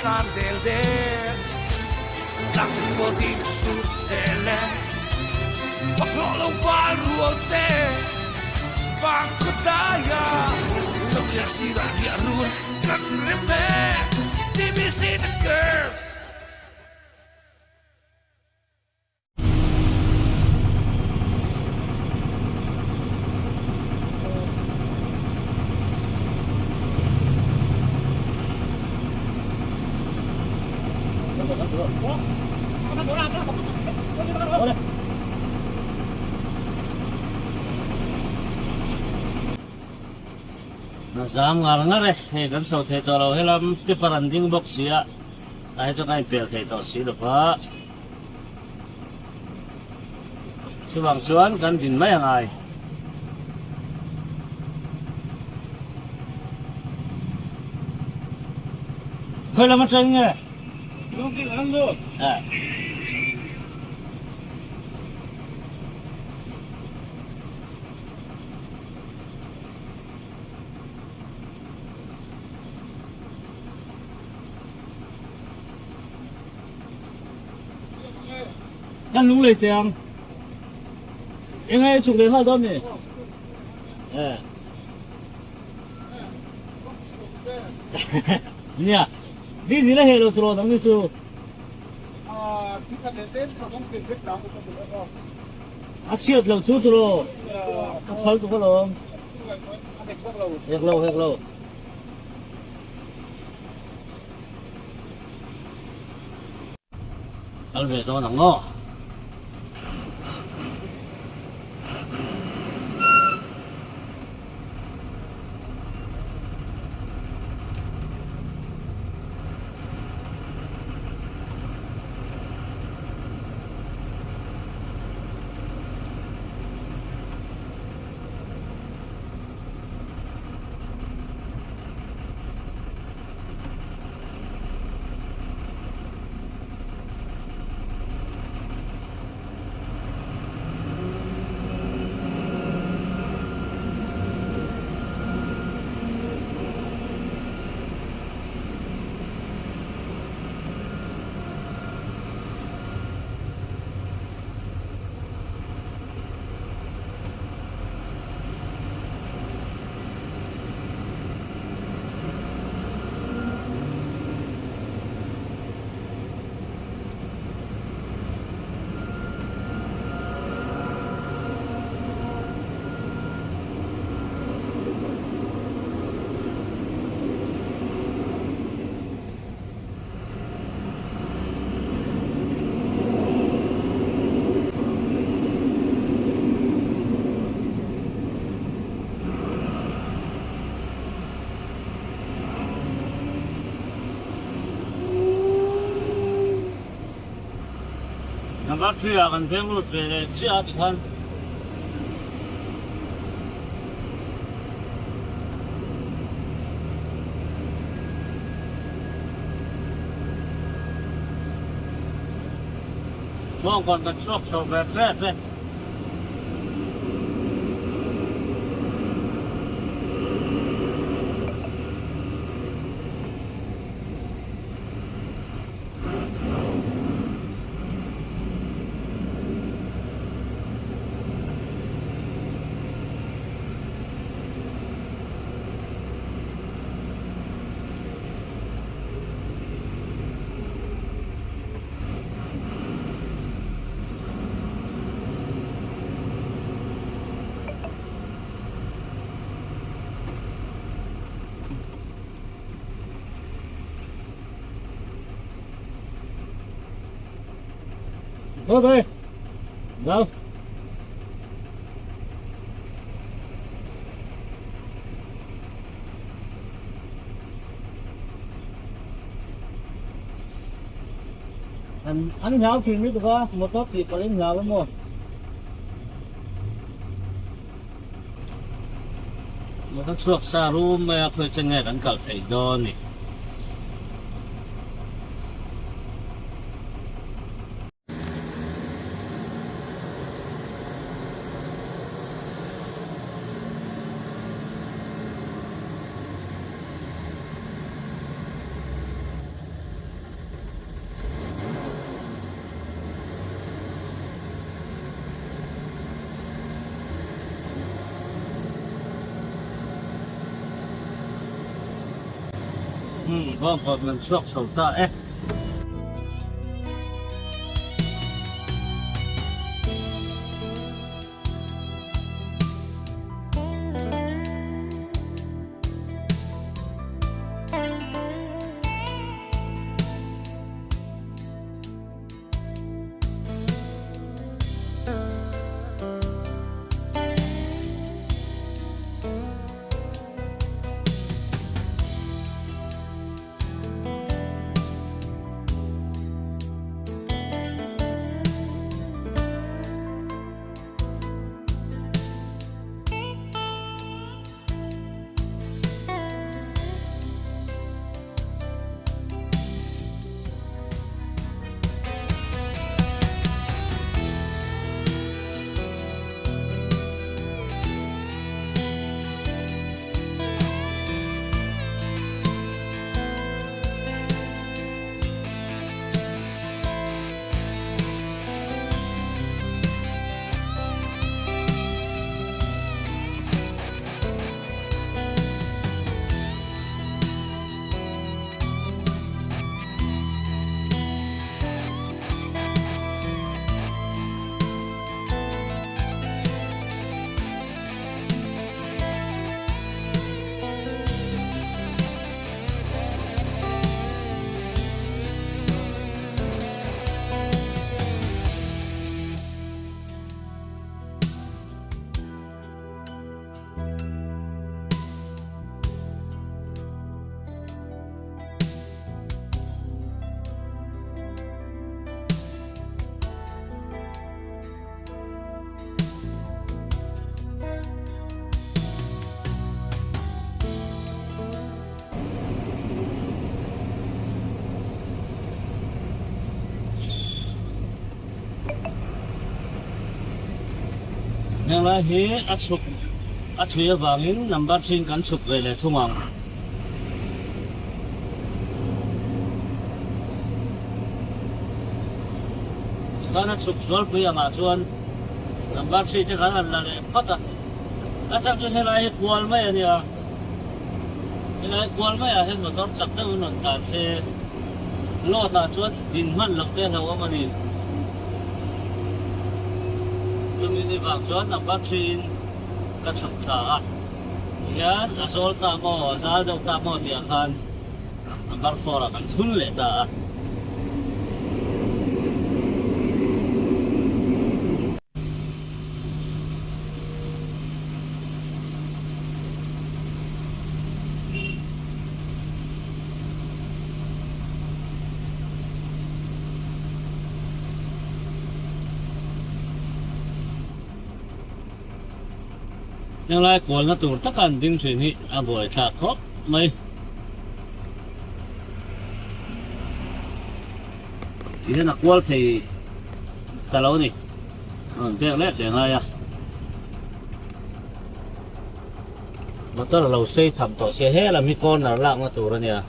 tlan del del. Tlang pawtin sut zel e, fak hlawh lo val rual te, vang khaw daia lo lian sirah riah run kan rem e, TBC the girls. A zam ngar ngar e, hei kan chho thei tawh lo helam tipper an ding bawk si a, tah hi chuan ka inpel thei tawh si lo va. Chuvang chuan kan din mai a ngai. Khawi lam atang nge? Lungking ang lut. Eh. Kan lung lei teh ang. Eng ai chuk leh nghal dawn ni? Eh. Nia. Diesel a heh lo turaw dang ni chu. A chhiat lo chu turaw. A phal tuk alawm. Hek lo hek lo. Kal ve dawn ang aw. Number 3 ah kan veng lut ve leh chiah a tikhan Bawngkawn kan chhuak chho ve tep e. Ok. Go. An an hlau thin lutuk a, motor tih palh in hlau emaw. Motor chhuak sa rum mai a khawi chen nge kan kal theih dawn ni. Bawngkawn kan chhuak chho ta e. Henglai hi a chhuk a thui avangin number chin kan chhuk ve leh thung ang. Tikhan a chhuk zualpui angah chuan number three te khan an la leh phawt a. A chak chu helai hi kual mai a nia. Helai kual maiah hian motor chak deuhin rawn tlan se load ah chuan din hman loh te a hlauhawm a ni. Chumi ni vang chuan number three in ka chhuk thla a. Tihian a zawl ta maw, a zal deuh ta maw tih ah khan number four ah kan thun leh ta a. Henglai kualna tur taka an ding thin hi a buaithlak khawp mai. Tihian a kual thei ta lo a ni. A rawn pek leh leh ngai a. Motor a lo sei tham tawh sia he lam hi corner lakna tur a nia.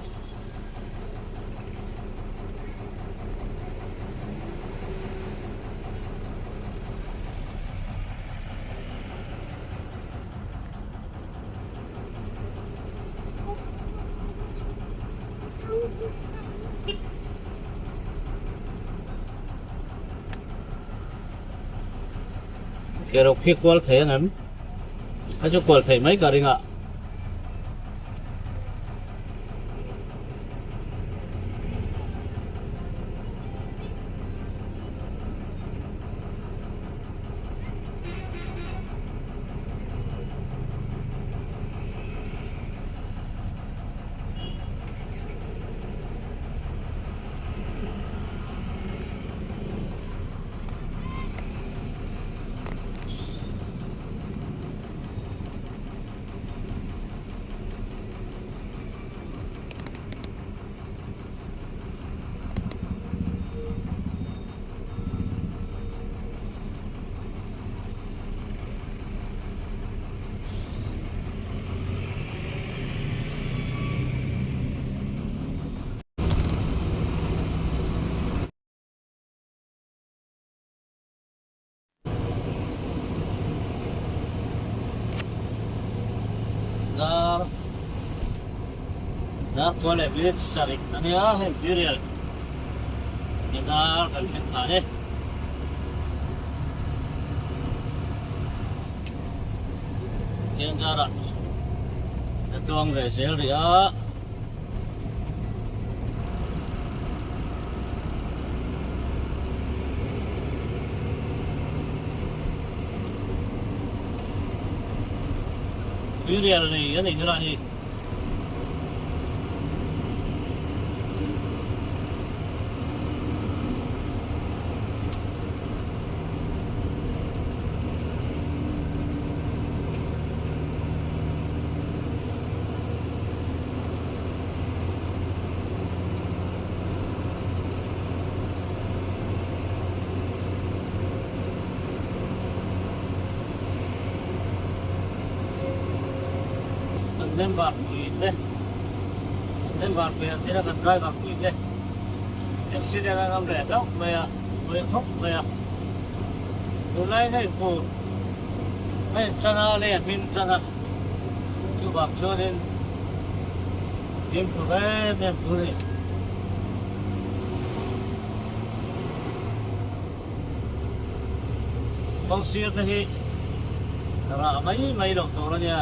Kerok khi kual thei ang em? A chu kual thei mai ka ring a. Dar kua leh minute sarih a nia hei tuirial ke dar kan thleng thla e. Tiang darah ka tluang ve zel rih a. Tuirial nei a nih chu lah hi. Kan member pui te kan member pui ang tina kan driver pui te accident an awm leh hlauh mai a pawi khawp mai a tunlai hei fur a in tan a lei a hmin tan a chuvang chuanin fimkhur em em tur a ni. Kawng sir te hi rah mai mai loh tur a nia,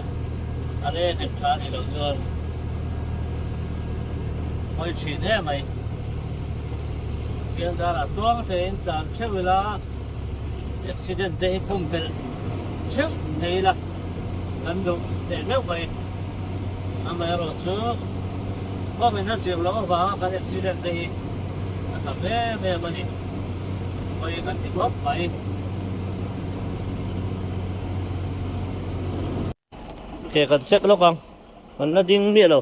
a le nghet tha a nih loh chuan hawi thin em mai. Chiang darah tuang theiin tlan theuh ila, accident te hi pumpelh theuh thei ila kan duh teh meuh mai. Amaherawh chu kawngin a zir loh avanga kan accident te hi a tam em em a ni. Hawi kan ti khawp mai. Ke kan check lawk ang, kan la ding miah lo.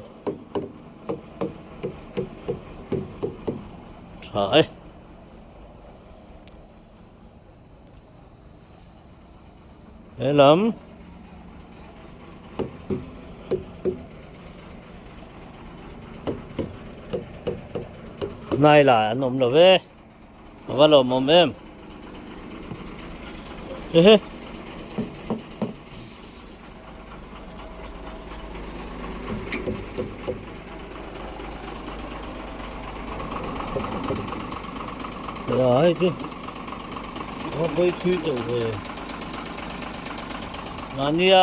Tha e. He lam. Hnai lah an awm lo ve. A va lawmawm em. Hehe. Hei chu a pawi thui tawh ve. Mahnia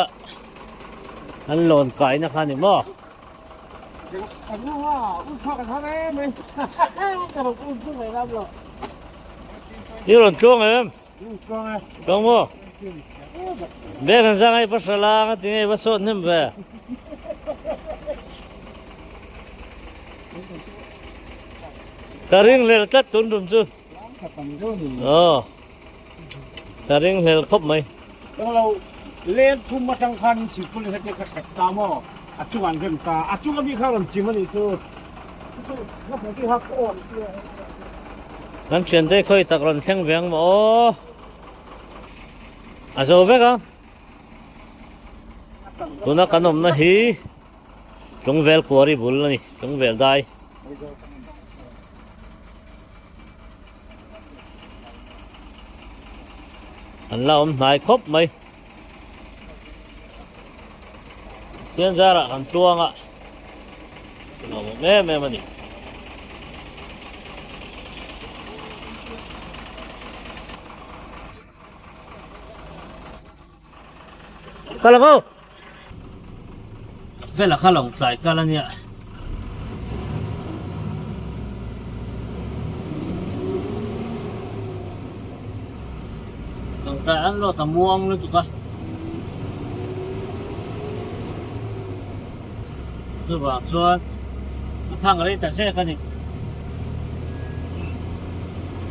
an lawn kaina kha ni maw? I rawn tluang em? Tluang maw? Bag an zang ai va hra la nga ti nge va sawt hnem ve. Ka ring hlel tlat tun tum chu. Aw. Ka ring hlel khawp mai. Englo len thum atang khan Sipul hete ka hret ta maw? A chung an rem ta. A chung ami kha rawn chim a nih chu. Kan thiante khawi tak rawn thleng ve ang maw aw. A zo vek a. Tuna kan awmna hi Tlungvel kuari bul a ni. Tlungvel dai. An la awm hnai khawp mai. Tian zarah kan tluang a, lawmawm em em a ni. Kal ang aw! Vela kha lo tlai kal a nia. Tawngtai an lawt a muang lutuk a. Chuvang chuan a thang rei ta zek a ni.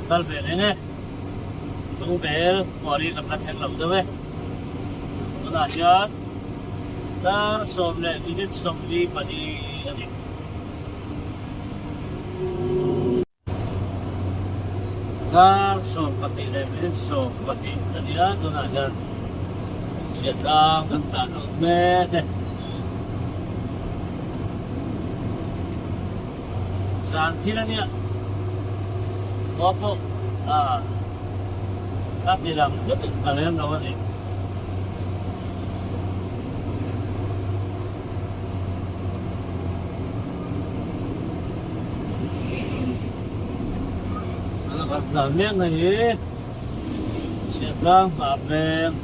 Kal ve reng e. Lungbel kuari kan la thleng lo deuh e. Tunah hian dar 10 leh minute 44 a ni. Dar 12 leh minute 12 a ni a, tunah hian Siatlang kan tlan lut mek e. Zan thil a nia, khua pawh a ti lang lutuk ta lem lo a ni. Kan tlan mek na hi Chhiatlang hmar veng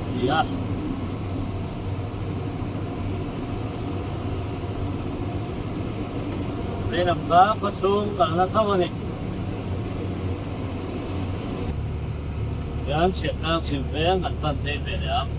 a ni a. Lehlam kha khawchhung kalna tho a ni. Hian Chhiatlang chhim veng an pan phei ve leh ang.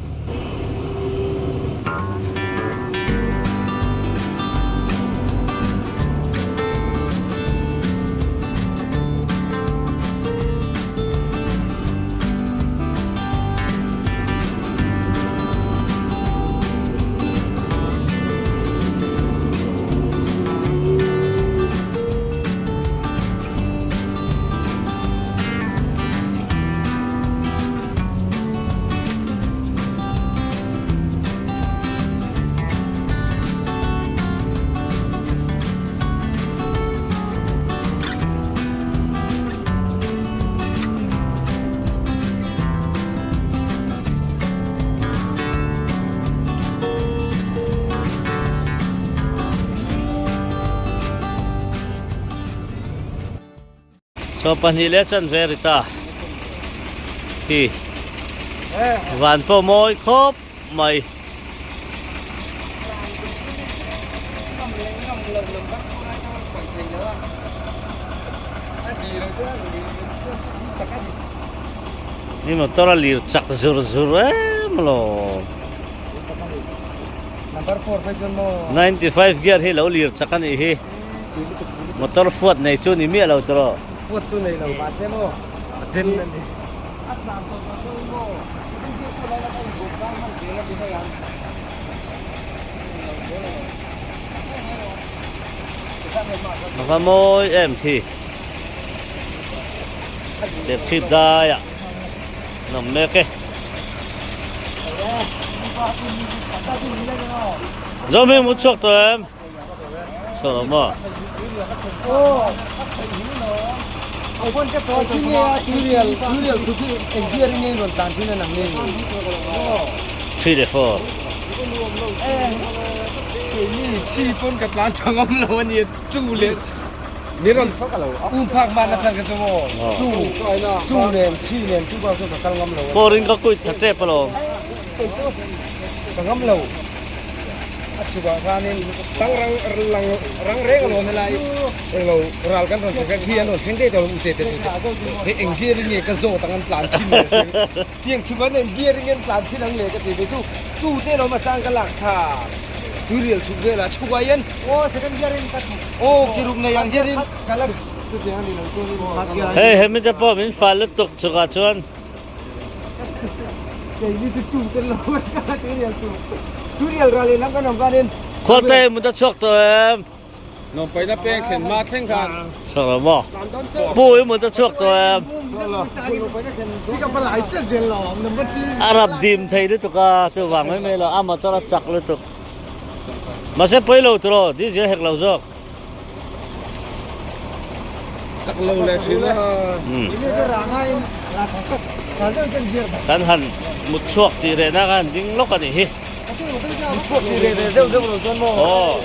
Saw pahnih leh chanve ri ta hi van pawh mawi khawp mai. Ni motor a lir chak zur zur em alawm. 95 gear hi lo lir chak a nih hi. Motor fuat nei chu ni miah lo tawh. Fuat chu nei lo mahse maw a den a ni. A va mawi em khi. Serchhip daiah an awm mek e. Zohming mu chhuak tawh em? Chhuak lo maw? Three leh four. Four in ka quit tha tep alawm. A chhukah khanin tang rang lang rang reng alawm helai englo ral kan rawn thleng kha khi an rawn thleng daih tawh lo ute te chu hei eng gear in nge ka zawt ang an tlan thin le tiang chhuk an eng gear in nge an tlan thin ang le ka ti ve chu tu te lawm a chang ka lak thla tuirial chhuk velah chhukah hian aw second gear in ka chhuk aw kiruk nei ang gear in ka la chutiang a ni lo chuanin Hei hemi te pawh min fal lutuk chhukah chuan. Khualte mut a chhuak tawh em? Lawmpaina peng thlen hma thleng khan. Chhuak lo maw? Pu i mut a chhuak tawh em? A rap dim thei lutuk a, chuvang mai mai lo, a motor a chak lutuk. Mahse pawi lo tiraw, diesel hek lo zawk. Chak lo leh thin a. Kan han mut chhuak tih reh na khan ding lawk a nih hi. Mut chhuak tih reh ve zeuh zeuh lo chuan maw. Aw.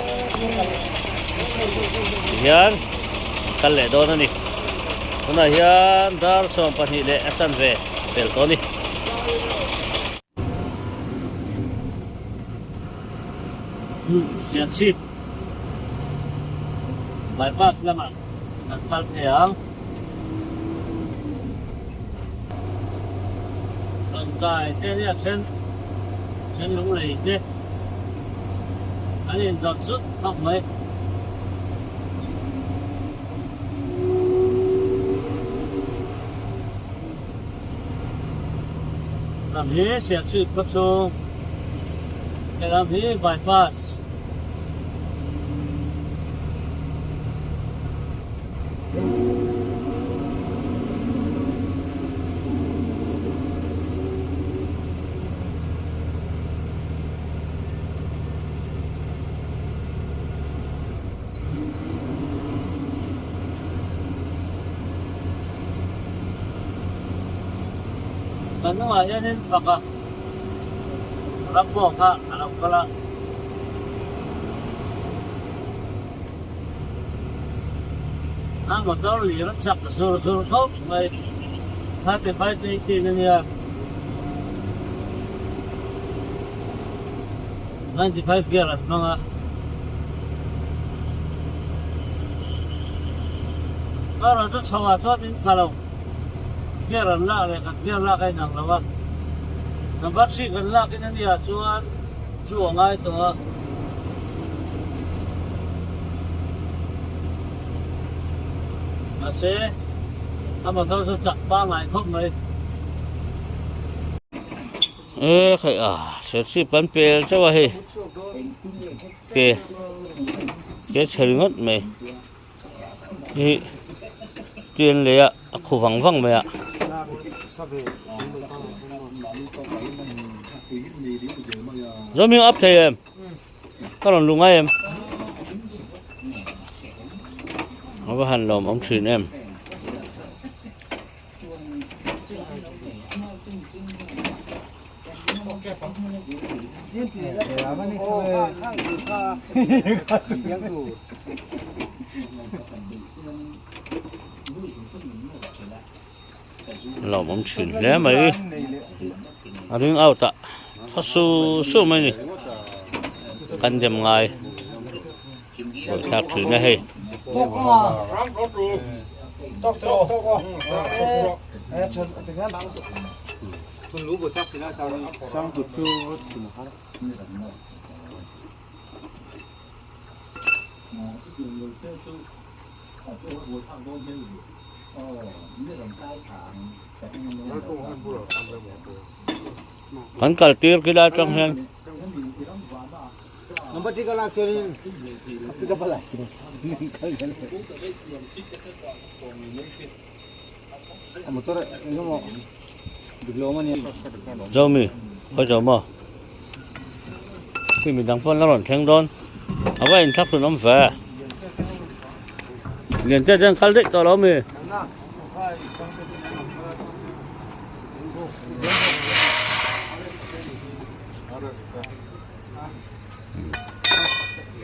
Tihian kal leh dawn a ni. Tunah hian dar 12 leh a chanve pel tawh a ni. Serchhip bypass lamah kan kal phei ang. Tawngtai te nia then then lunglei te an indawt zut bawk mai. Lam hi Serchhip khaw chhung he lam hi bypass. Kan hnungah hianin faka ram pawh kha a lo kal a. A motor lir a chak zur zur khawp mai. 35 to 18 a nia. 95 gear an hmang a. Erawh chu chho ah chuan min pha lo. Gear an lak leh kan gear lak a inang lo a. Number 3 kan lak in a nia chuan chu a ngai tawh a. Mahse a motor chu chak pangngai khawp mai. E khai a serchhip kan pel chauh a hei ke ke chhe ringawt mai hi train lei a a khu vang vang mai a. Zawm hi a up thei em? Ka rawn lu ngai em? A va han lawm awm thin em? Lawmawm thin hle mai a ring out ah thaw su su mai a ni kan dem ngai buaithlak thin a hei. Kan kal tir khi lai atang hian. Zomi khawi zo maw khi midang pawh an la rawn thleng dawn a va inthlak hlun awm ve lian te te an kal daih tawh lo ami.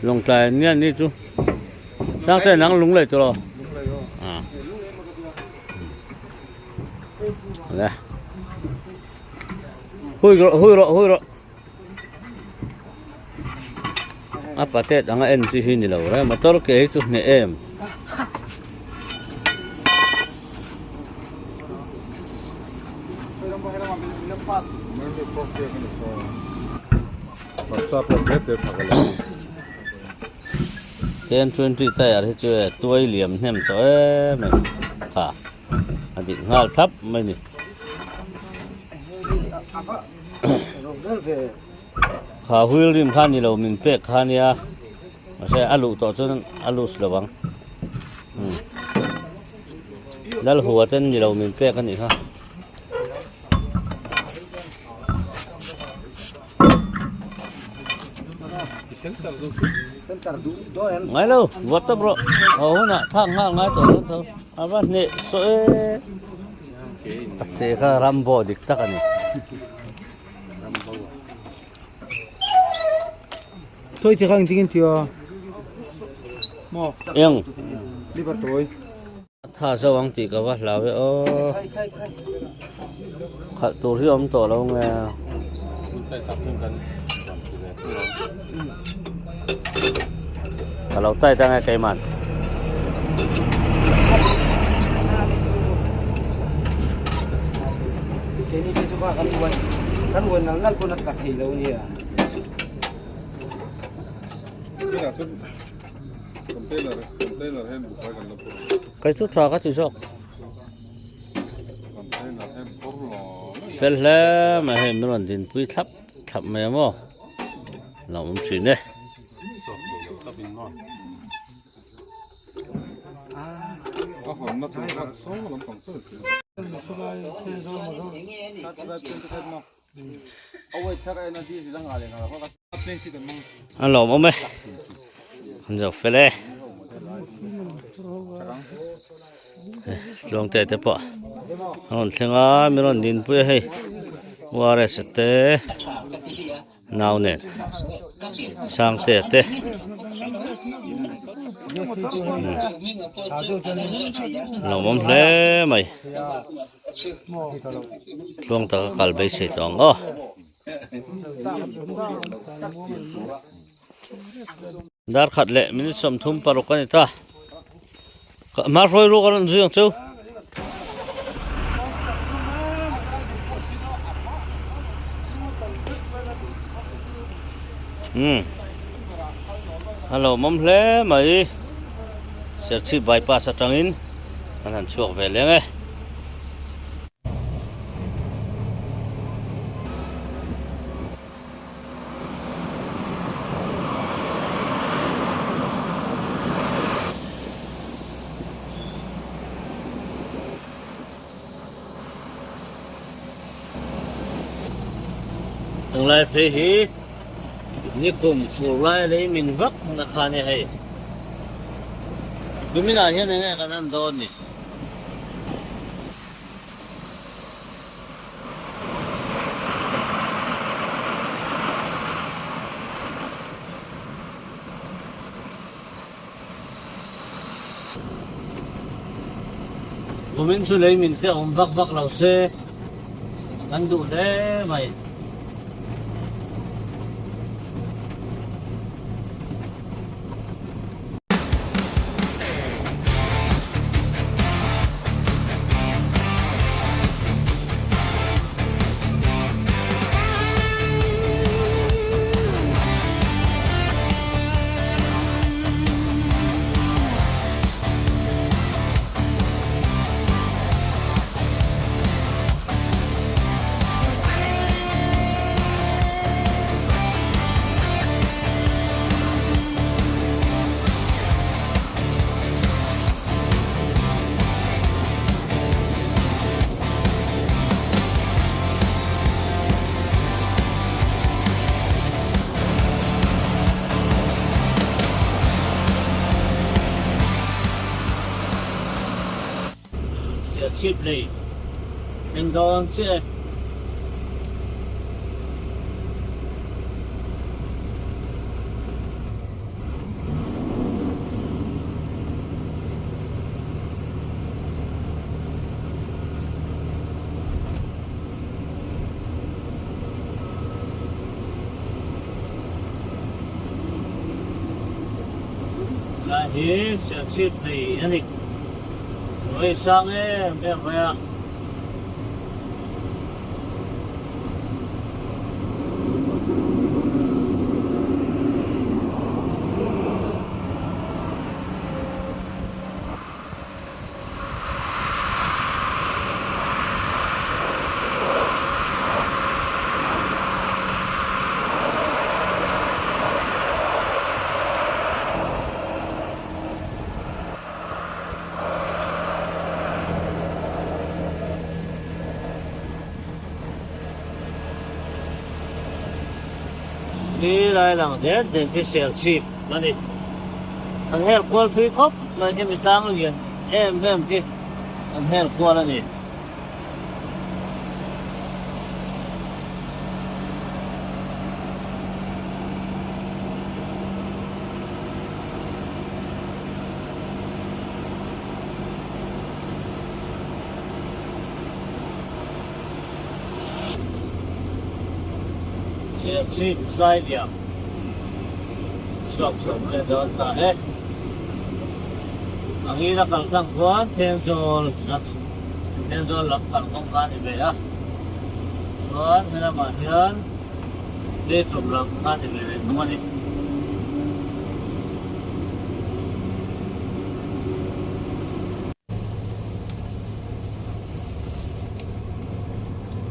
Lawngtlai an nia ni chu Sangte nang lung lei tawh a le hui rawh hui rawh hui rawh a patet anga en chi hi ni lo re motor ke hi chu hneh em. 1020 tyre hi chu e tuai liam hnem tawh em em kha a dik nghal thlap mai ni kha wheel rim kha ni lo min pek kha nia mahse a luh tawh chuan a loose lo ang Lalhua ten ni lo min pek a nih kha. Ngai lo vawt tawp rawh haw hunah thak nghal ngai tawh dawn tho a va hneh saw e a che kha rambo dik tak a ni. Chawi te kha engtin nge tia maw eng liver tawi. A tha zo ang tih ka va hlau e aw. Khalh tur hi awm tawh lo nge. Ka lo tight ang e keiman. Keini te chu kha kan uan kan uan nal nal pawn a tla thei lo ania. Tunah chuan container container hian buhfai kan la phur ang. Kei chu tha ka ti zawk. Container hian phur lo. Fel hle mai hei min rawn dinpui thlap thlap mai a maw. Lo awm thin e. A hawnna tur kha saw lampang chawi thin. An lawm awm e an zo fel e tluangte te pawh an rawn thleng a min rawn dinpui a hei ORS te nau nen sangte te. Lawmawm hle mai. Tluang taka kal beisei tawh ang aw. Dar khat leh minute 36 a ni ta. Hma hruai ruak a rawn zui ang chu. Umm a lawmawm hle mai Serchhip bypass atangin an han chhuak ve leng e. Tunglai phei hi nikum fur lai lei min vak na kha nia hei. Kuminah hian enge kan en dawn ni. Kumin chu lei min te awm vak vak lo se kan duh hle mai. Serchhip lei thleng dawn chiah e. Lai hi Serchhip lei a ni. Lei sang em em mai a. Ni lai lang det det hi Serchhip a ni. An hel kual thui khawp mai hi mi tlang lian em em hi an hel kual a ni. Serchhip Zailiam chhuak chho leh dawn ta e. A ngil a kal tlang khuan Thenzawl Thenzawl lam kal kawng kha a ni ve a. Chuan helamah hian Leichawm lam kha a ni ve leh thung a ni.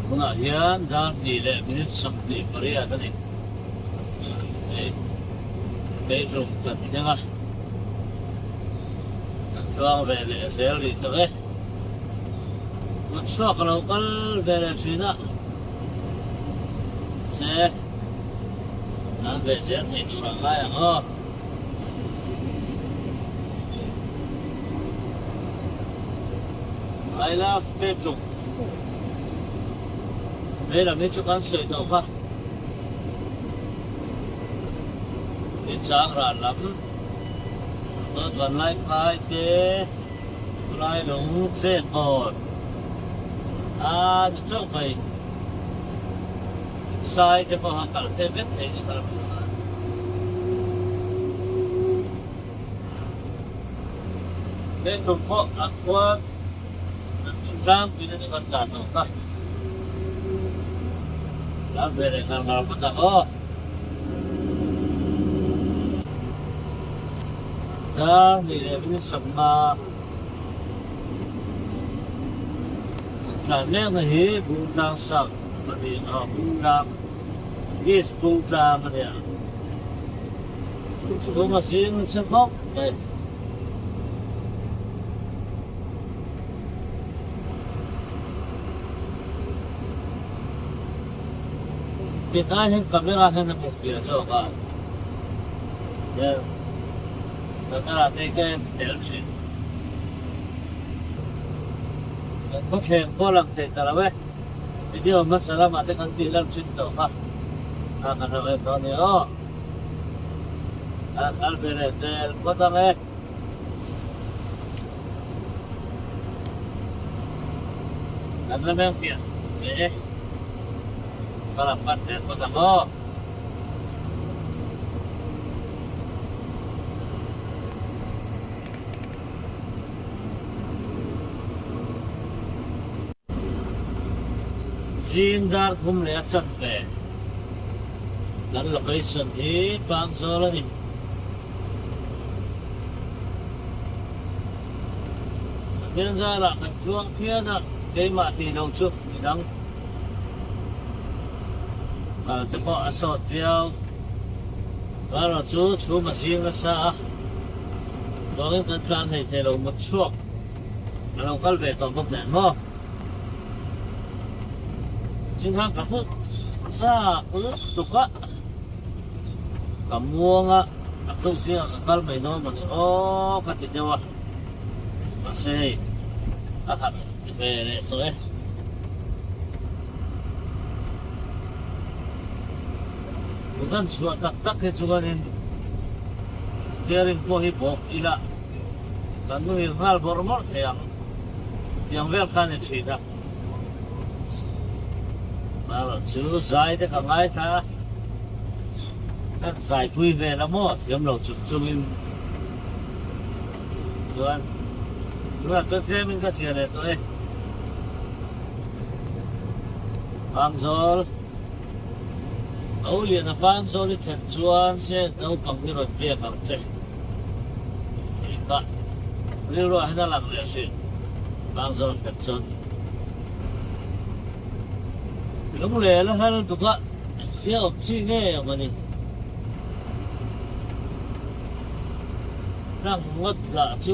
Tunah hian dar hnih leh minute 28 a ni. Hei Leichawm kan thleng a, kan tluang ve leh zel rih tak e. Kut chhuak a lo kal ve leh thin a. Se an ve zel thei tur ang ngai ang aw. I love te chung he lam hi chu kan sawi tawh kha i chang ran lam. Dawt vanlai phai te khulai lung chet kawn a ni teuh mai. Sai te pawha kal phei vek thei ni kal pui khan. Hei tum pawh an khua an chhun tlangpuiin a ni kan dan lo kha. Tlan ve leh ngar ngar phawt ang aw. Dar hnih leh minute sawmnga tlan mekna hi Bungtlang South a ni a, Bungtlang East Bungtlang a nia. Chhung a zing nasa khawp mai. Tihnai hian camera hian a hmu fiah zawk a, camera te hi ka en tel thin. Kan khawthleng pawh lang thei ta lo e, video hmasa lamah te kan tih lam thin tawh kha a kan lo en dawn nia aw. A kal ve leh zel phawt ang e. Kan la meng fiah ve e. Ka lam pan zel phawt ang aw. Zing dar thum leh a chan ve. Kan location hi Pangzawl a ni. Pathian zarah kan tluang phian a, keimah tih lo chu midang kal te pawh a sawt viau. Erawh chu chhum a zing nasa a, chuangin kan tlan hlei thei lo mut chhuak a lo kal ve tawh bawk nen maw. Chinghan ka hmuh chak lutuk a, ka muang a, a tuk zingah ka kal mai dawn mawni aw ka ti deuh a, mahse hei a harh ve leh tawh e. Kan chhuah tak tak hi chuanin steering pawh hi bawk ila kan muhil nghal bawrh bawrh thei ang tiang vel kha a ni thin a. Erawh chu zai te ka ngaithla a, kan zaipui vel a maw thiam lo chung chungin chuan tunah chuan tlemin ka chhiar leh tawh e. Pangzawl. Au lian a pang zawl i thlen chuan se naupang hi rawn biak ang che tih kha rilruah hian a lang leh thin pang zawl thlen chuan lunglel a hal duk a engtia awm chi nge awm a ni tlang ngawt lah chu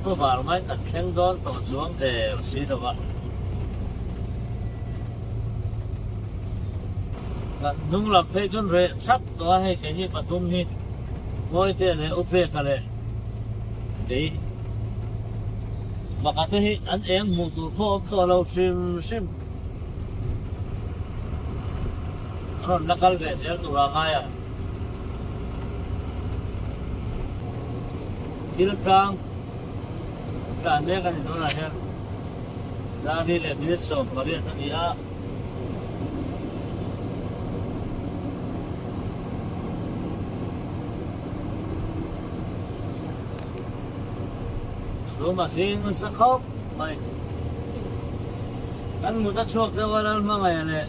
khawvar mai kan thleng dawn tawh chuang der si lo va. Kan hnung lam phei chuan reh chhap tawh a, hei keini pathum hi Mawite leh Upeka leh kei Baka te hi an eng hmuh tur pawh awm tawh lo hrim hrim. A rawn la kal ve zel tur a ngai ang. Thil tlang tlan mek a ni tunah hian. Dani leh minute 18 a ni a. Chhum a zing nasa khawp mai. Kan mut a chhuak deuh a Lalhmangaih leh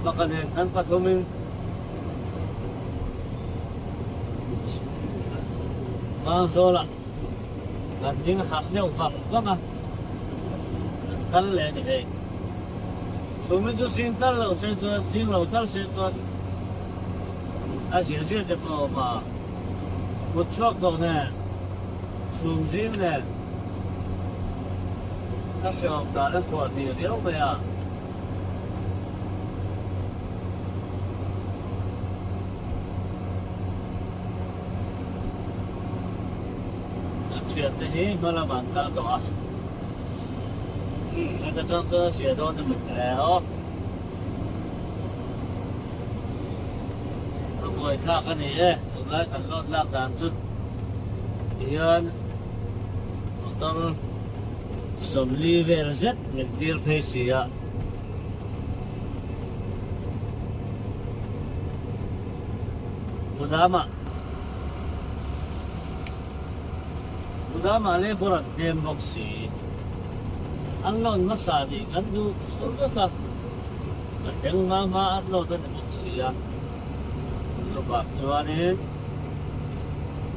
Baka nen kan pathumin Vangzawlah Kan ding harh deuh vang vang a, kan kal leh a ni hei. Chhumin chu zing tal lo se chuan, zing lo tal se chuan a zir zir te pawh a awm a. Kut chhuak tawh nen, chhum zing nen ka hreawm dan a thuah hnih riau mai a. Kan thiante hi hma lamah an kal tawh a, heta tang chuan a zia dawn a mit hle aw. A buaithlak a ni e. Tunlai kan load lak dan chu tihian motor 40 vel zet min tir phei si a. Budama Budama labour an tlem bawk si. An loan hmasa nih kan duh vek a, ka thleng hma hma an load a ni bawk si a. Chuvang chuanin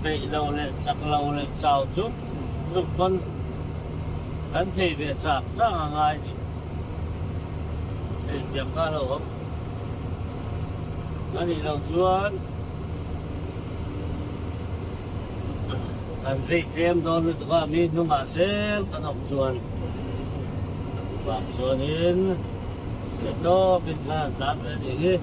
peih lo leh chak lo leh chau chu zuk pawn kan thei ve tlak tlak a ngai ni. Hetiang kha a lo awm a nih loh chuan kan vei tlem dawn lutuk a, mi hnungah zel kan awm chuan chuvang chuanin Leh tawkin khan an tlan ve a nih hi.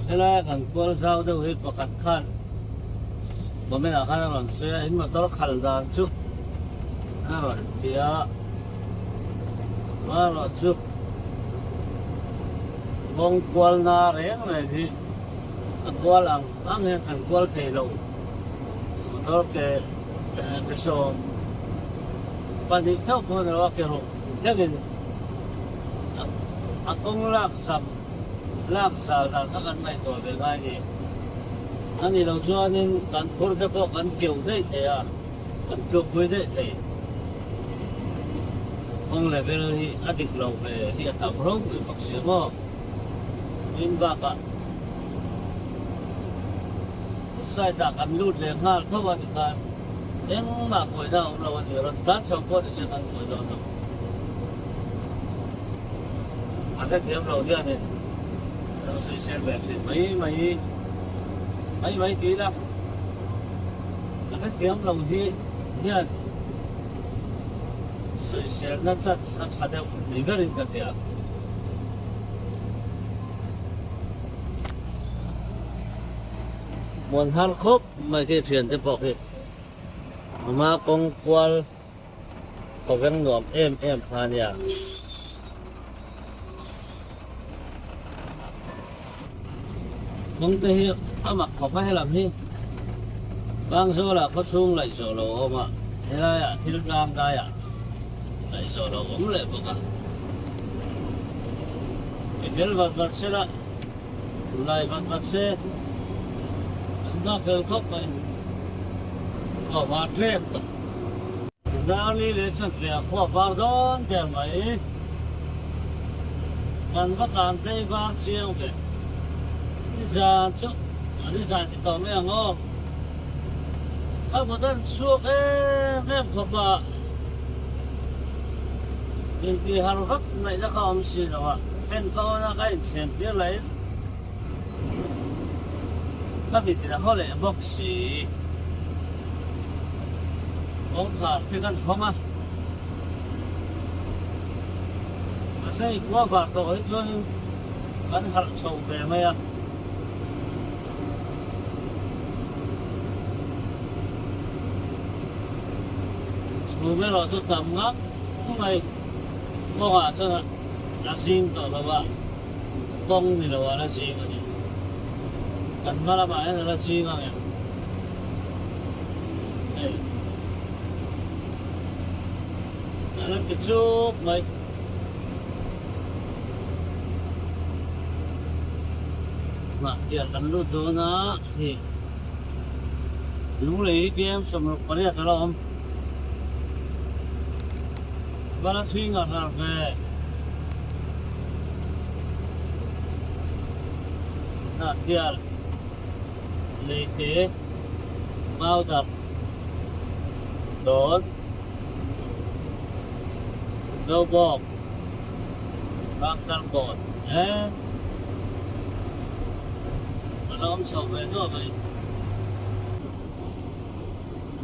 Helai kan kual zau deuh hi pakhat khan comment ah khan a rawn sawi a, in motor khal dan chu a rawn ti a, amaherawh chu kawng kual na reng reng hi a kual ang ang hian kan kual thei lo, motor ke ke 12 chauh pawh ni lo a ke ruk thlengin a kawng lak zam lak zal dan kha kan ngaihtuah ve ngai ni. A nih loh chuanin kan phur te pawh kan keuh daih thei a, kan tlukpui daih thei. Kawng level hi a dik lo ve hi a tam ropui bawk si maw? Tin bakah side ah kan lut leh nghal tho a ni khan engmah buaina a awm lo a ni, rawn tlan chho pawh ni se kan buai dawn lo. A hrethiam lo hianin lo sawisel ve thin mai mai mai mai ti ila a hrethiam lo hi hian sawiselna chance a tha deuh ni berin ka hria. Muan har khawp mai khi thiante pawh khi hma kawng kual Khawveng nuam em em kha nia. Kawng te hi a mak khawp a helam hi Vangzawlah khaw chhung laih zawh lo a awm a, helaiah thil tlang daiah laih zawh lo awm leh bawk a. I fel vat vat se la, lai vat vat se, an nghak fel khawp mai. Aw var tlem tak. Darli leh Chantleah khua var dawn der mai. Kan va tlan tlei var chiang ve. Nizan chu a nizan ti tawh mai ang aw. Ka kut an chhuak em em khawp a. Inti har vak ngaihna kha awm si lo a, fan ka on a ka inchhem tir lahin Ka mit in a haw leh bawk si. Kawngkhar khi kan hawng a. Mahse i khua var tawh hi chuan kan harh chho ve mai a. Chhum erawh chu tam ngak mai. Kawngah chuan a zing tawh lo a. Kawng ni lo a la zing a ni. Kan hma lamah hian a la zing ang em? Hei. A la ti chuk mai. Mahtiang kan lut dawn a hei lunglei hi tlem 68 a la awm. Va la thui ngar ngar ve. Hnahtial, leite, mau darh, dawn, zobawk, rangchal kawn he a la awm chho ve nuah mai.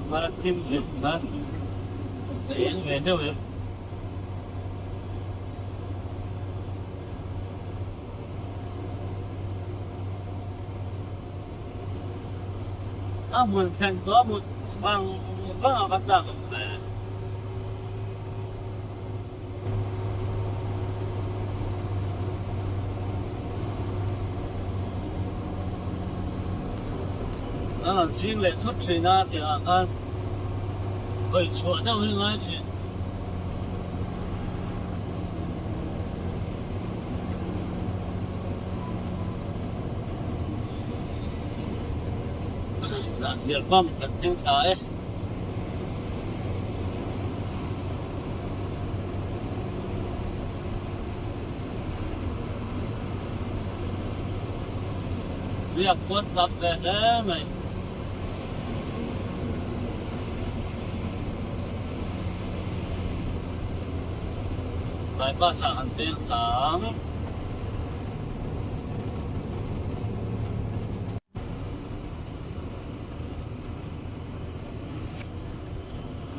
Va la thim ve kha a eng ve deuh em. A hmun thlen tawh a mut vang vang a va chak awm ve. A rawn zing leh thut thin a tih ah khan hawi chhuah deuh hi ngai thin. Zahzial pump kan thleng thla e. Biak pawn tam ve hle mai. Bypass ah kan peng tlang.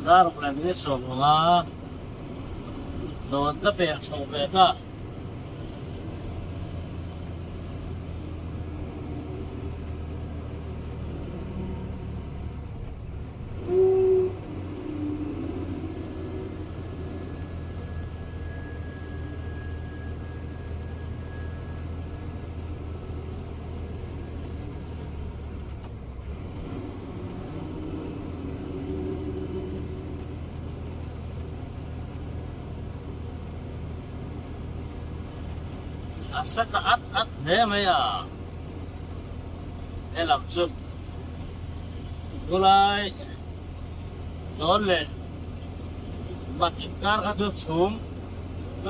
Dar ruk leh minute 15 dawn ka pek chho ve ta. A sa ta at at hle mai a, he lam chu khulai dawn leh mat inkar kha chu chhum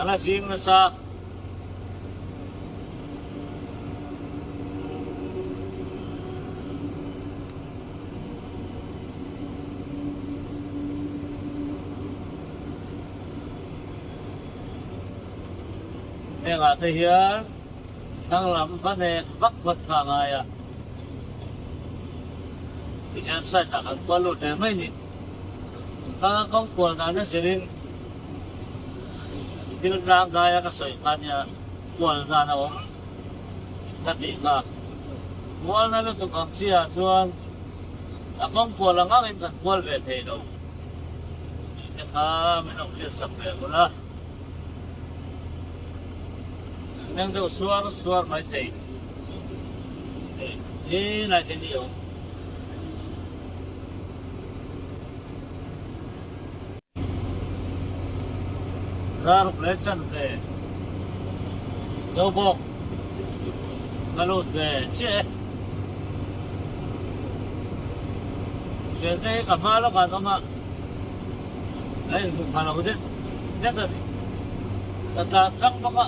a la zing nasa. Hengah te hian thlang lam va nek vak vak kha a ngai a, tihian side ah kan kual lut ve mai ni. Thlang a kawng kual dan a zirin thil tlang daia ka sawi kha nia kual dan a awm ka tih kha. Kualna lutuk ang chi ah chuan a kawng kual ang angin kan kual ve thei lo tih te kha min lo hriatsak ve bawlh a. Meng deuh suar suar mai thei hi lai te ni awm. Daruk leh chan ve zo bawk ka lut ve chiah e. Thiante hi ka hma lawkah an awm a. A inhmuh pha lo det det a ni. Ka tlan chang bawk a.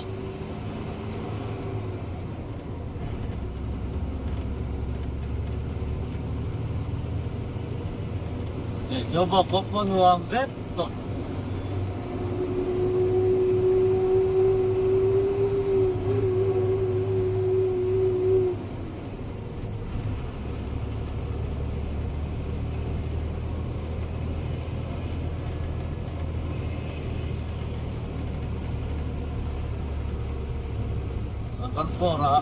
Hei chu bawk bawk pawh nuam vek tawh. Kan phone a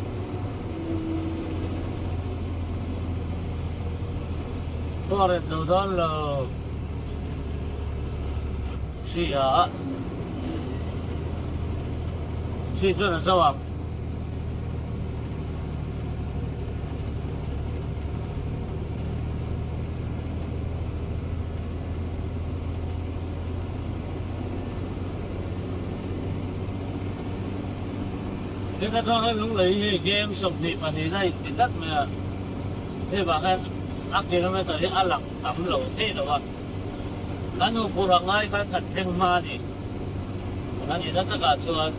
phone ret lo dawn lo thi a thi chuan a zo ang. Heta tang hian lunglei hi game 22 a inti tlat mai a, hei vang hian a kilometer hi a lang tam lo thei lo a, kan huphurh a ngai khan kan thleng hma a ni, a nihna takah chuan.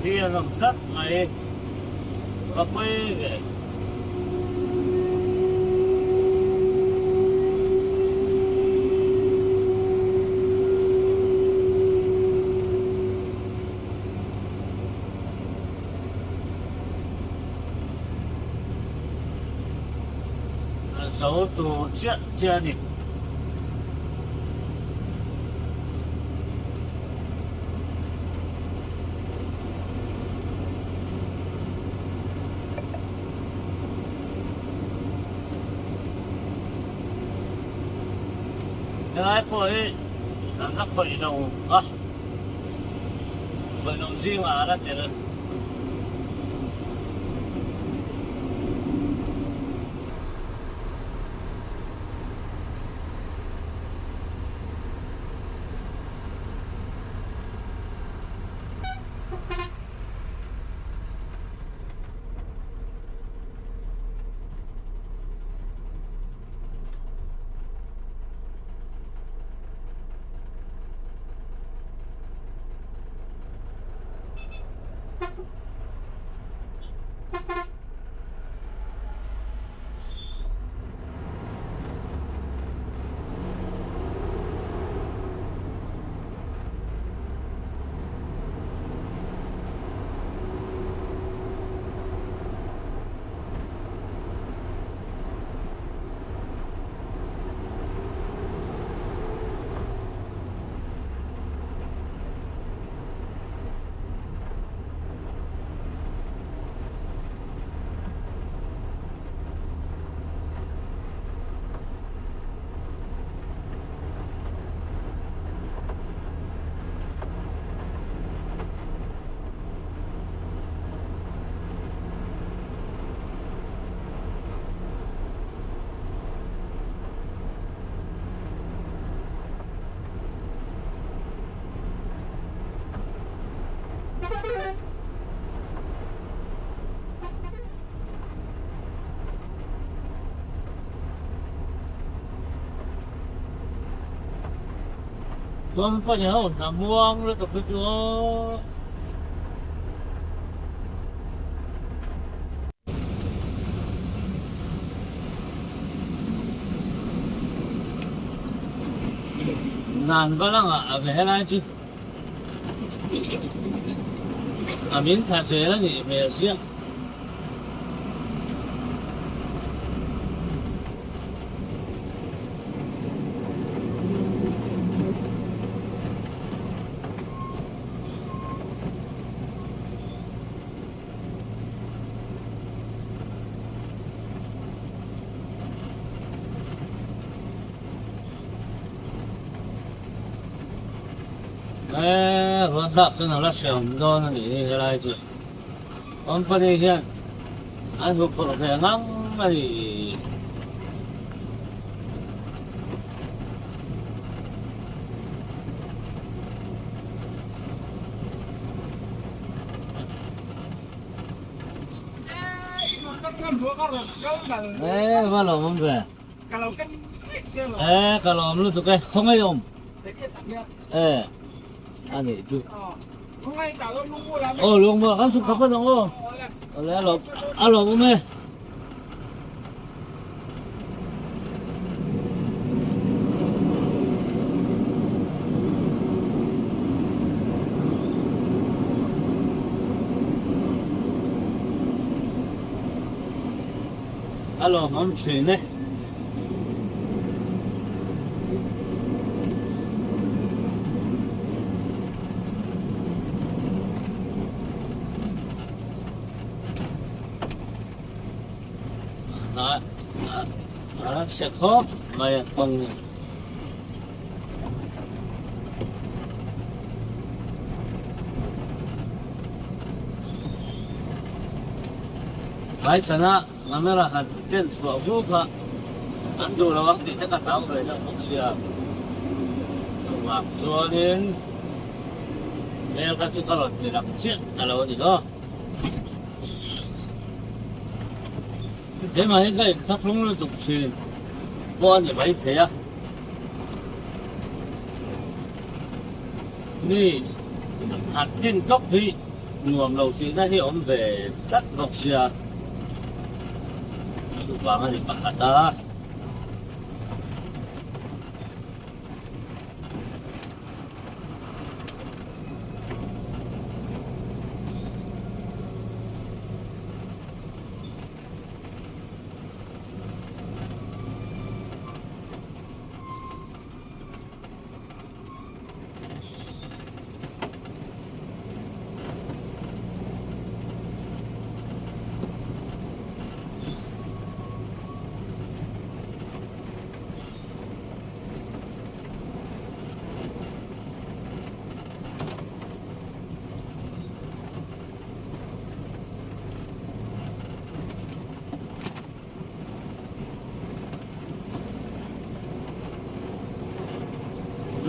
Thi an awm tlat mai. Ka pawi ve. A zo tur chiah chiah a ni. Helai pawh hi an la khawih lo a, khawih loh zingah a la tel. Company ho hna muang lutuk hi chu aw. Nan va langah a ve helai chu. A min thla zel a nih hmel ziah. He ruat hlak chuan a la hreawm dawn a nih hi helai chu. Company hian an huphurh ve ngang a ni. He va lo awm ve. He ka lo awm lutuk e, khawngaih awm. E a nih chu. Aw lungmual kan chhuk thawk phawt ang aw. Awle a lawm a lawm awm e. A lawmawm thin e. A chhe khawp mai a kawng hi. Hmaichhana camera han ken chhuah vu kha an duh lo ang tih te ka hlau ve deuh bawk sia. Chuvang chuanin hmel kha chu ka rawn ti lang chiah ta lo a ni maw. Keimah hi ka inthlahrung lutuk thin pawh a ni maithei a. Mi han tin tawp hi. nuam lo tihna hi awm ve tlat bawk sia chuvang a ni pakhat a.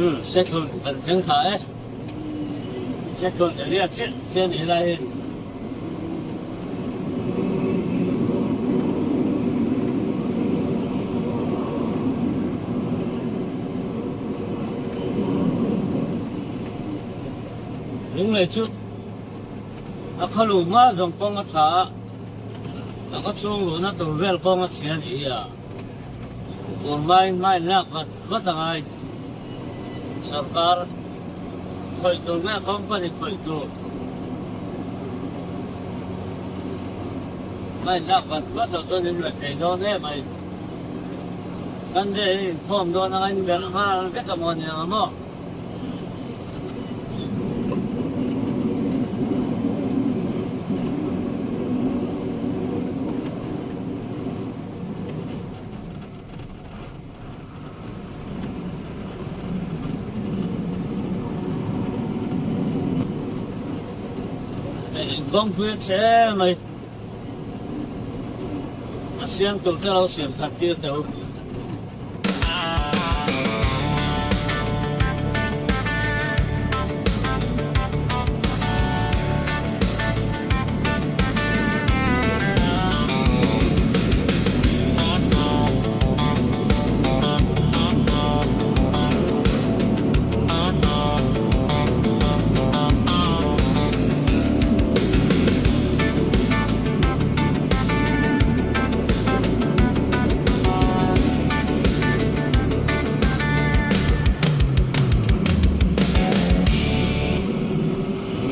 Umm sethlun kan thleng thla e sethlun area chiah chiah a nih laiin Lunglei chu a khalu hma zawng kawng a tha a, a khaw chhung luhna tur vel kawng a chhia a nih hi a. Fur hmain hmain lak vat vat a ngai. Sorkar khawih tur nge company khawih tur hmain lak vat vat loh chuan in leh thei dawn em mai. Sunday in inkhawm dawn anga in ber nghal vek a maw niang a maw? Kawngpui a che em mai a siam tur te lo siam that tir teh u.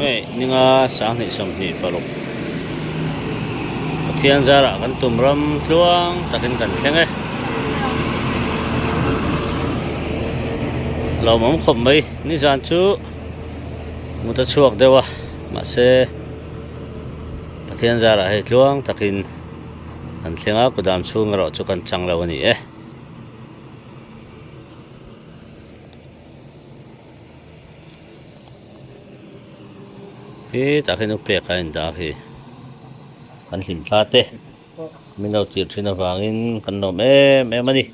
Nge ninga 2026 Pathian zarah kan tum ram tluang takin kan thleng e. Lawmawm khawp mai nizan chu mut a chhuak deuh a mahse Pathian zarah hei tluang takin kan thleng a kudam chhung erawh chu kan chang lo a ni e. Hi tah khian upek a indah khi kan hlim thla te min lo tir thin avangin kan lawm em em a ni.